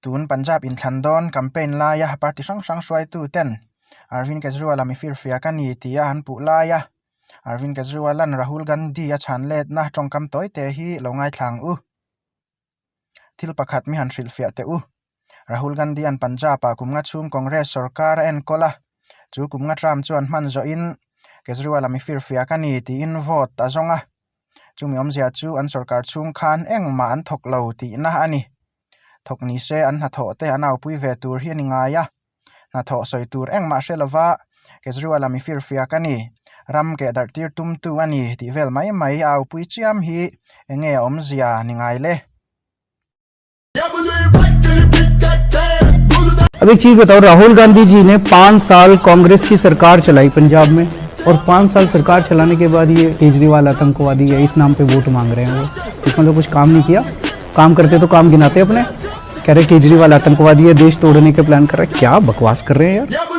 Tun Punjab inthlan dawn campaign laia party hrang hrang hruaitu ten Arvind Kejriwal-a mifirfiak a ni tia an puh laia Arvind Kejriwal-a'n Rahul Gandhi a chhan letna tawngkam tawite hi lo ngaithla ang u. Thil pakhat mi han hrilhfiah teh u. Rahul Gandhi-a'n Punjab-ah kum nga chhung Congress sorkar a enkawl a, chu kum nga term chuan hman zawhin Kejriwal-a mifirfiak a ni tiin vote a zawng a. Chumi awmzia chu an sorkar chhung khan engmah an thawk lo tihna a ni. Thawk ni se an hnathawh te an aupui ve tur hi a ni ngai a, hnathawh sawi tur engmah hre lova Kejriwal-a mi firfiak a ni, ram keh darh tir tumtu a ni tih vel mai mai a aupui chiam hi eng nge a awmzia ni ngai le? अब एक चीज बताओ राहुल गांधी जी ने पांच साल कांग्रेस की सरकार चलाई पंजाब में और पांच साल सरकार चलाने के बाद ये केजरीवाल आतंकवादी है इस नाम पे वोट मांग रहे हैं वो इसमें तो कुछ काम नहीं किया काम करते तो काम गिनाते अपने कह रहे केजरीवाल आतंकवादी है देश तोड़ने के प्लान कर रहे हैं क्या बकवास कर रहे हैं यार।